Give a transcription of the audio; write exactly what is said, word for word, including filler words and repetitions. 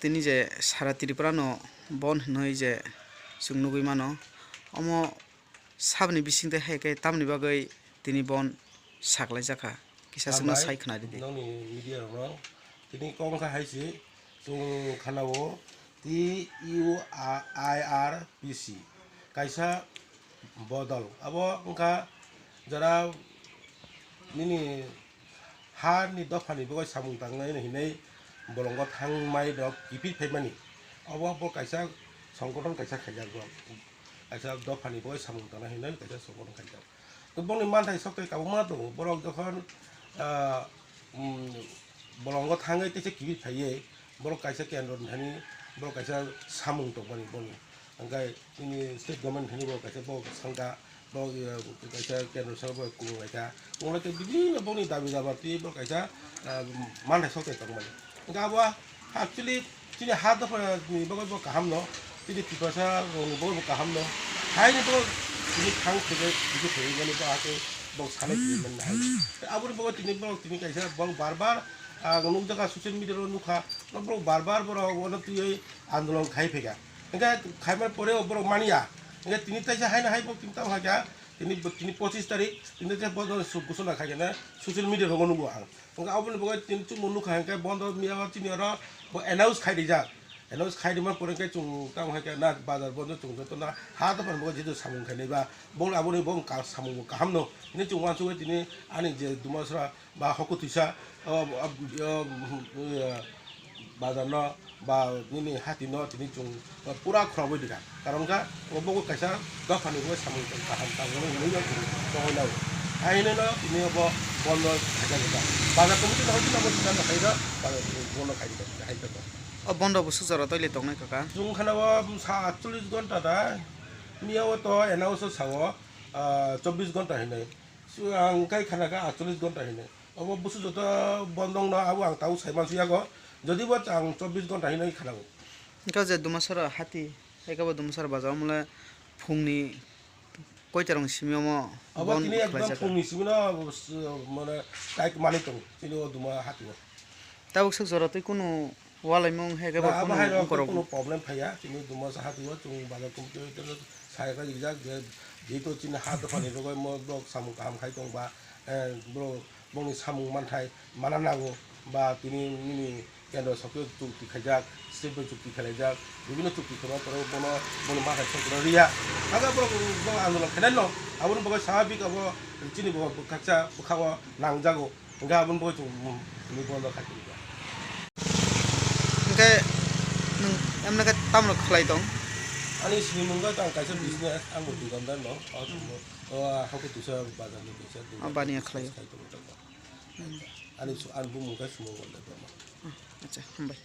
Tini je sara Tripura no bon hinwi je chwng nugwi mano, omo saboni bisingtwi hai khe tamni bagwi tini bon saklaijak kha, kisa chwngno Hambai, sai khna ridi. Nokni media rokno tini kok wngkha hai se chwng khanao T U I R P C kaisa bodol. Abo wngkha jora nini ha ni dopha ni bagwi samung tangnai hinwi bolongo thangmai rok kiphil phaimani. Obo bo kaisa songgothon kaisa khaijak rok. Kaisa dopha ni bagwi samung tangnai hinwi kaisa songgothon khaijak. To boni manthai sok tei kabangma tongo. Borok jokhon, ah, um, bolongo thangwi teisa kiphil phaiwi borok kaisa kendro ni thani borok kaisa samung tongmani boni. Hingkhe nini state government thani bo kaisa bo sangka, bo, eh, kaisa kendro saka bo kung laika. Kung laika bibinno boni dabi dabar twi bo kaisa, eh, manthai sok tongmani. Hingkhe abo actually chini ha dopha ni bagwi bo kaham no, chini Tiprasa rok ni bagwi bo kaham no. Haini bo chini thang thege, chini thege mani bo ake bo sanai thege mani hai. Aboni bagwi tini borok tini kaisa borok bar bar, ah, nukjaka social media ro nukha, borok bar bar borok ono twiwi andolon khai phaikha. Hingkhe khaimani pore o borok manya. Hingkhe tini taisa haino hai bo tini tamo hakha, tini, tini pochis tarik, tini taisa bo su-, gusuna khaikhe na social media rogo nukgo ang. Hingkhe aboni bagwi tini chukno nukha hingkhe bondo miya o chini oro bo announce khai rijak. Announce khai rimani pore hingkhe chwng tamo hakhe na bazar bondo chwng joto na ha dophani bagwi jeto samung khainai ba bo aboni bo wngkha samung bo kaham no. Hini chwng uansugwi tini ani je Dumasra ba hoko twisa, o, o, o, o, bazar no ba nini hati no tini chwng pura khorogwi rikha. Karon kha obo kaisa dophani bo samung kaham tangmani hinwi no chwng tongwi nai. Haino no tini obo bondo khaijak kha. Bazar committee no hoichino bo siddhanto khaijak, bazar committee bondo khaijak, khaijak. O bondo bo sujaro toile tongnai kaka? Chwng khana o sa atchollish ghonta da, miya o to announce sao, ah, chobbish ghonta hinwi. Su-, ang kai khana kha atchollish ghonta hinwi. Obo busu joto bondong no abo ang tabuk sai mansu yago. Jodi bo ang chobbish ghonta hinwi khana o. Hingkhe je Dumasara hati, hai khe bo Dumasara baja omole phungni koita rong simi omo Abo bon tini ekdom khlaijak kha. Phungni simi no, uh, mane kaik manwi tongo. Chini o Duma hati o. Tabuk swk jora twi kunu Walaimung hai khe bo Na, abo kunu hai rok ungkorok kunu problem phaiya. Chini Duma saha twi o chwng bazar committee o tei sai kha rijak je, jehetu chini ha dophani bagwi mo borok samung kaham khai tong ba, eh, borok bongni samung manthai mana nango ba tini nini kendro sokhe chukti khaijak, state bai chukti khlaijak, bibhinno chukti khaima borok bono, bono ma hai sokra riya. Kaga borok, borok andolon khainai no, aboni bagwi sahabik abo chini bo bwkhaksa bwkhango nangjago. Hingkhe aboni bagwi chwng, mm, tini bondo khai tongkha. Hingkhe nwng emne khe tamno khlai tong? Ani sinimung khe ang kaisa business, ang bo dukandar no. O, mm, o, hoko twisa bazar ni kaisa dukandar baniya business khlai. Khai tongo tongma. Mm. Ani su-, ani bumung khe Sumo Gonda tongma. Ah, acha, hambai.